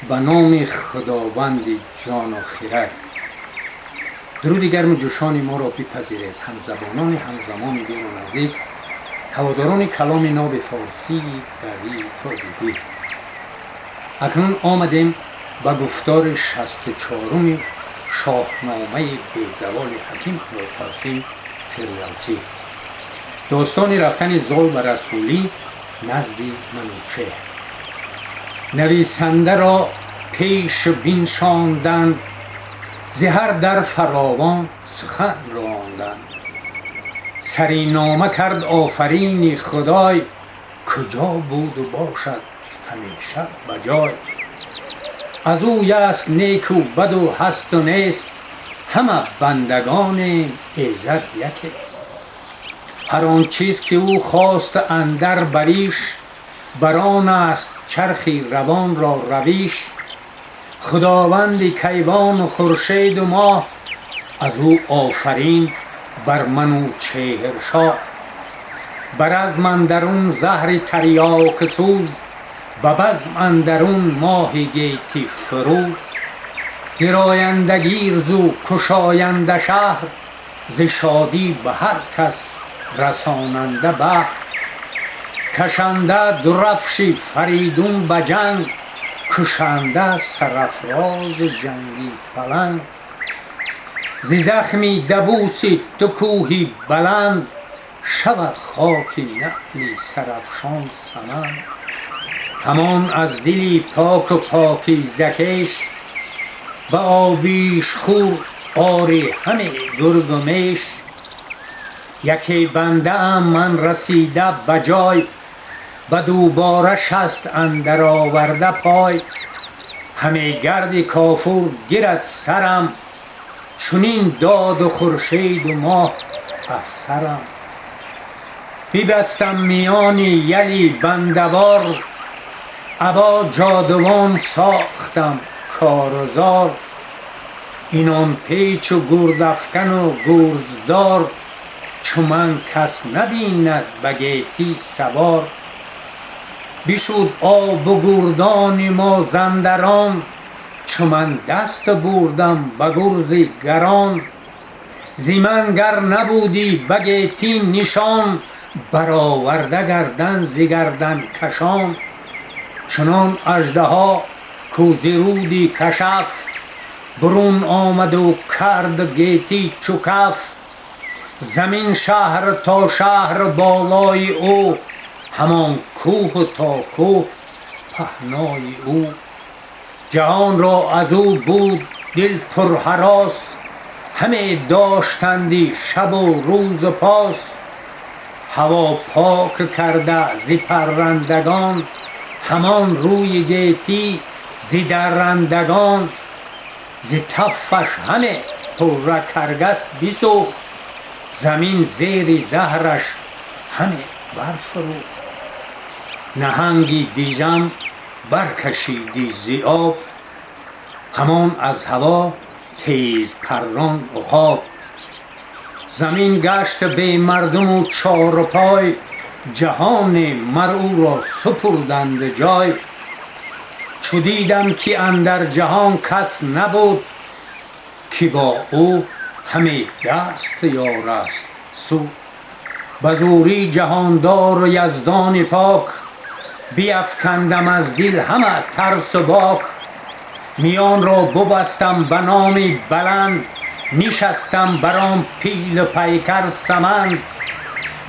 Ба номи Худованди ҷону хирад. Дуруди гарму ҷӯшони моро бипазиред, ҳамзабонони ҳамзамони дуру наздик, ҳаводорони каломи ноби форсии дарии тоҷикӣ. Акнун омадем ба гуфтори 64-уми шоҳномаи безаволи ҳаким Абулқосим Фирдавсӣ. Достони рафтани Зол ва Расулӣ назди Манучеҳр. Нависандаро пеш биншонданд, зи ҳар дар фаровон сухан ронданд. Саринома кард офарини Худой, куҷо буду бошад ҳамеша ба ҷой. Аз ӯй аст неку баду ҳасту нест, ҳама бандагонем, эзад якест. Ҳар он чиз ки ӯ хост андар бариш, бар он аст чархи равонро равиш. Худованди кайвону хуршеду моҳ, аз ӯ офарин бар Манучеҳр шоҳ. Бар азм андарун заҳри тарёксӯз, ба базм андарун моҳи гети фурӯз. Гирояндагирзу кушоянда шаҳр, зи шодӣ ба ҳар кас расонанда баҳр. Кашанда дурафши Фаридун ба ҷанг, кушанда сарафрози ҷанги паланг. Зи захми дабуси ту кӯҳи баланд, шавад хоки наъли сарафшон саманд. Ҳамон аз дили поку покизакеш, ба обишхӯр ори ҳаме гургу меш. Яке бандаам ман расида ба ҷой, ба дубора 60 андар оварда пой. Ҳаме гарди кофур гирад сарам, чунин доду хуршеду моҳ афсарам. Бибастам миёни яли бандавор, або ҷодувон сохтам корузор. Инон печу гурдафкану гурздор, чу ман кас набинад ба гетӣ савор. Бишуд обу гурдони Мозандарон, чу ман даст бурдам ба гурзи гарон. Зи ман гар набудӣ ба гетӣ нишон, бароварда гардан зи гарданкашон. Чунон аждаҳо ку зи руди Кашаф, бурун омаду кард гетӣ чу каф. Замин шаҳр то шаҳр болои ӯ, ҳамон кӯҳу то кӯҳ паҳнои ӯ. Ҷаҳонро аз ӯ буд дил пурҳарос, ҳаме доштанди шабу рӯзу пос. Ҳаво пок карда зи паррандагон, ҳамон рӯи гетӣ зи даррандагон. Зи таффаш ҳаме пурра каргас бисӯхт, замин зери заҳраш ҳаме барфурӯхт. Наҳанги дижам баркашидӣ зи об, ҳамон аз ҳаво тезпаррон уқоб. Замин гашт бемардуму чорупой, ҷаҳоне мар ӯро супурданд ҷой. Чу дидам ки андар ҷаҳон кас набуд, ки бо ӯ ҳаме даст ёраст суд. Ба зӯрӣ ҷаҳондору яздони пок, биафкандам аз дил ҳама тарсу бок. Миёнро бубастам ба номи баланд, нишастам бар он пилу пайкар саманд.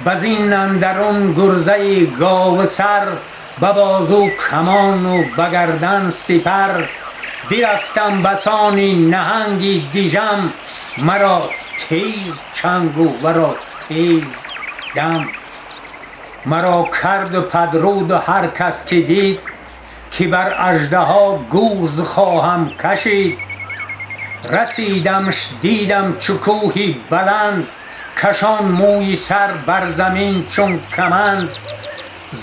Ба зин андарун гурзаи говсар, ба бозу камону ба гардан сипар. Бирафтам басони наҳанги дижам, маро тез чангу варо тез дам. Маро карду падруду ҳар кас ки дид, ки бар аждаҳо гурз хоҳам кашид. Расидамш, дидам чу кӯҳи баланд, кашон мӯи сар бар замин чун каманд.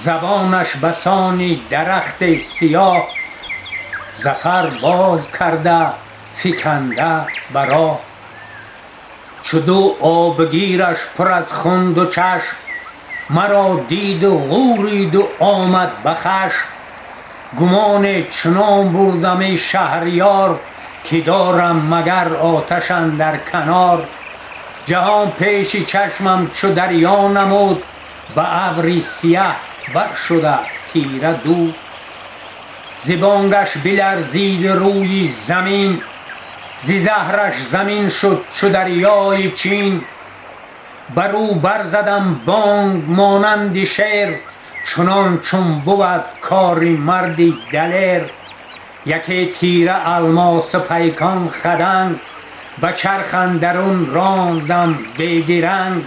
Забонаш басони дарахти сиёҳ, зафар боз карда фиканда ба роҳ. Чу ду обгираш пур аз хун ду чашм, маро диду ғӯриду омад ба хашм. Гумон чунон бурдам эй шаҳриёр, ки дорам магар оташ андар канор. Ҷаҳон пеши чашмам чу дарё намуд, ба абри сиёҳ бар шуда тира дуд. Зи бонгаш биларзид рӯи замин, зи заҳраш замин шуд чу дарёи Чин. Бар ӯ барзадам бонг монанди шер, чунон чун бувад кори марди далер. Яке тира алмос пайкон хаданг, ба чарх андарун рондам бедиранг.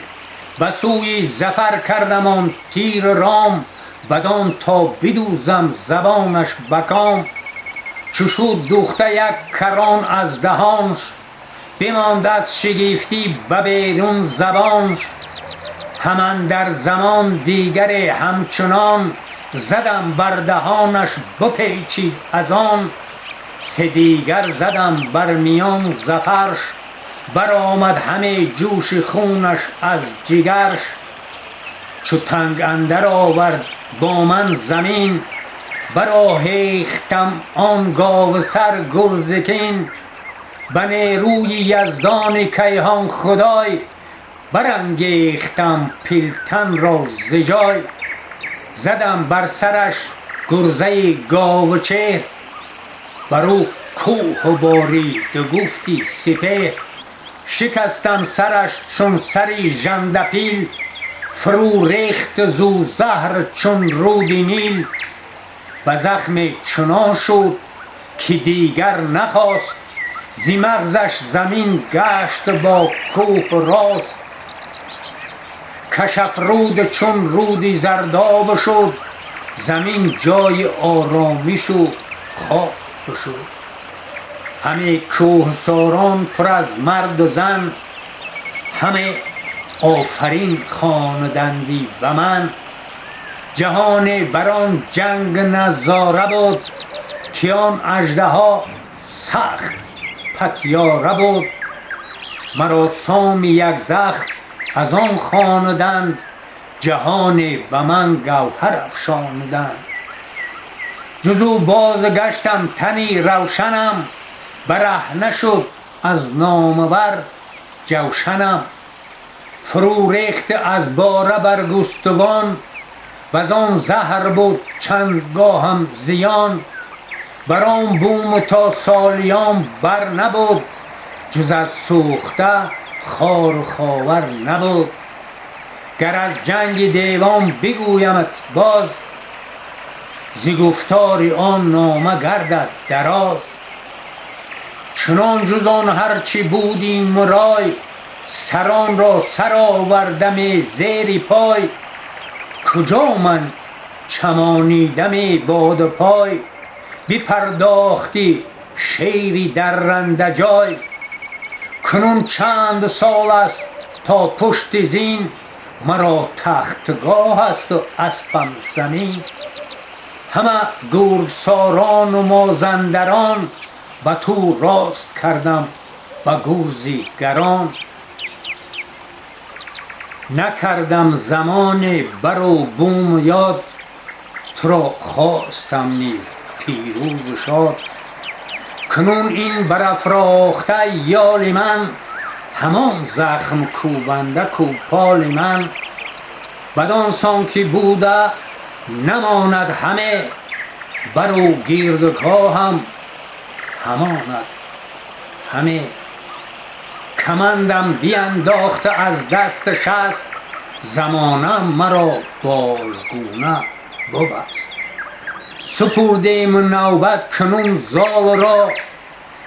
Ба сӯи зафар кардам он тир ром, бадон то бидӯзам забонаш ба ком. Чу шуд духта як карон аз даҳонш, бимонд аз шигифтӣ ба берун забонш. Ҳам андар замон дигаре ҳамчунон, задам бар даҳонаш бипечид аз он. Се дигар задам бар миён зафарш, баромад ҳаме ҷӯши хунаш аз ҷигарш. Чу танг андар овард бо ман замин, бароҳехтам он говсар гурзи кин. Ба нерӯи яздони кайҳон худой, барангехтам пилтанро зи ҷой. Задам бар сараш гурзаи говчеҳр, бар ӯ кӯҳ борид гуфти сипеҳр. Шикастам сараш чун сари жандапил, фурӯ рехт зу заҳр чун рӯди Нил. Ба захме чунон шуд, ки дигар нахост, зи мағзаш замин гашт бо кӯҳ рост. Кашафруд чун рӯди Зардоб шуд, замин ҷои оромишу хоб шуд. Ҳаме кӯҳсорон пур аз марду зан, ҳаме офарин хонданди ба ман. Ҷаҳоне бар он ҷанг назора буд, ки он аждаҳо сахт патёра буд. Маро соми як захм аз он хонаданд, ҷаҳоне ба ман гавҳар афшониданд. Ҷуз ӯ бозгаштам тани равшанам, бараҳна шуд аз номавар ҷавшанам. Фурӯ рехт аз бора бар густувон, ваз он заҳр буд чанд гоҳам зиён. Бар он буму то солиён бар набуд, ҷуз аз сӯхта хору ховар набуд. Гар аз ҷанги девон бигӯямат боз, зи гуфтори он нома гардад дароз. Чунон ҷуз он ҳарчи будим рой, сарон ро сар овардаме зери пой. Куҷо ман чамонидаме боду пой, бипардохтӣ шери дарранда ҷой. Кунун чанд сол аст то пушти зин, маро тахтгоҳ асту аспам замин. Ҳама гургсорону мозандарон ба ту рост кардам ба гурзи гарон. Накардам замоне бару буму ёд, туро хостам низ пирӯзу шод. Кунун ин барафрохта ёли ман, ҳамон захм кӯбанда кӯполи ман. Бадон сон ки буда намонад ҳаме, бару гирдгоҳам ҳамонад ҳаме. Камандам биандохта аз даст шаст, замона маро божгуна бубаст. Супурдем навбат кунун золро,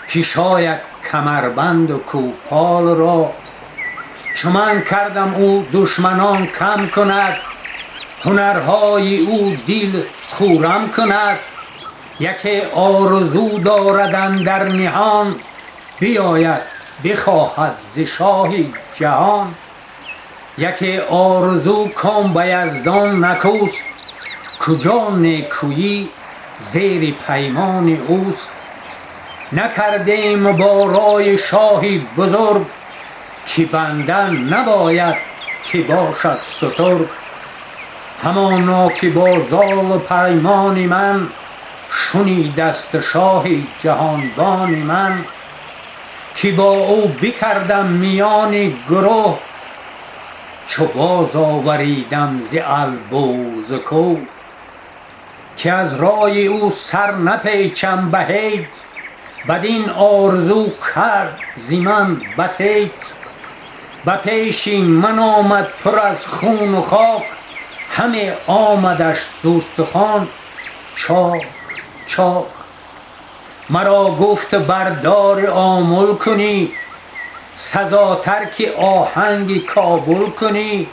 ки шояд камарбанду кӯполро. Чу ман кардам, ӯ душманон кам кунад, ҳунарҳои ӯ дил хуррам кунад. Яке орзу дорад андар ниҳон, биёяд бихоҳад зи шоҳи ҷаҳон. Яке орзу ком ба яздон накӯст, куҷо некӯӣ зери паймони ӯст. Накардем бо рои шоҳи бузург, ки банда набояд ки бошад сутург. Ҳамоно ки бо золу паймони ман شنیدست شاه جهانبان من، که با او بکردم میان گروه، چو باز آوریدم ز البرز کوه. که از رای او سر نپیچم به هیچ، بدین آرزو کرد ز من بسیچ. به پیش من آمد پر از خون و خاک، همی آمدش ز استخوان چاک چاک. مرا گفت بردار آمل کنی، سزاتر که آهنگ کابل کنی.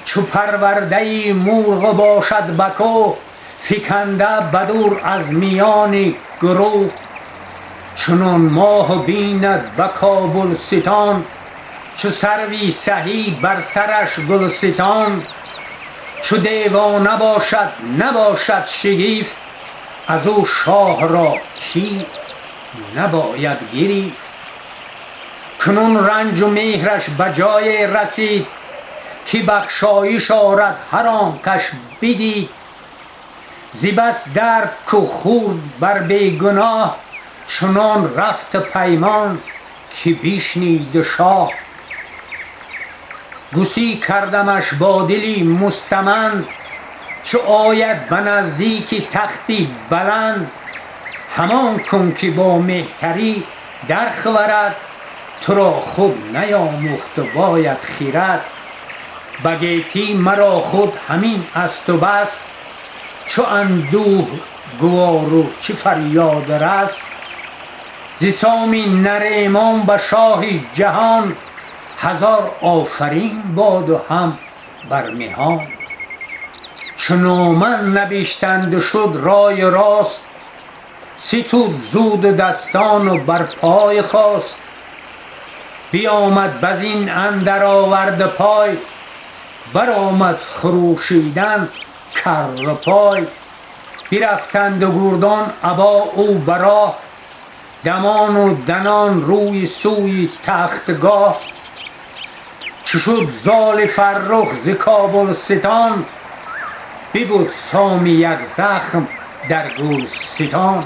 چو پرورده مرغ باشد به کوه، فکنده بدور از میان گروه. چنان ماه بیند به کابلستان، چو سروی سهی بر سرش گلستان. چو دیوانه باشد نباشد شگفت، از او شاه را کی نباید گریفت. کنون رنج و مهرش به جای رسید، که بخشایش آرد هر آنکش بدید. ز بس درد کو خورد بر بی گناه، چنان رفت پیمان که بشنید شاه. گسی کردمش با دلی مستمند، چو آید به نزدیک تختی بلند. همان کن که با مهتری درخورد، تو را خود نیاموخت و باید خرد. به گیتی مرا خود همین است و بس، چو اندوه گوار و چه فریاد رس. ز سام نریمان به شاه جهان، هزار آفرین باد و هم بر مهان. چو نامه نبشتند و شد رای راست، ستود زود دستان و بر پای خاست. بیامد بزین اندر آورد پای، برآمد خروشیدن کر پای. برفتند و گردان ابا او به راه، دمان و دنان روی سوی تختگاه. چو شد زال فرخ ز کابلستان، ببد سام یک زخم در گلستان.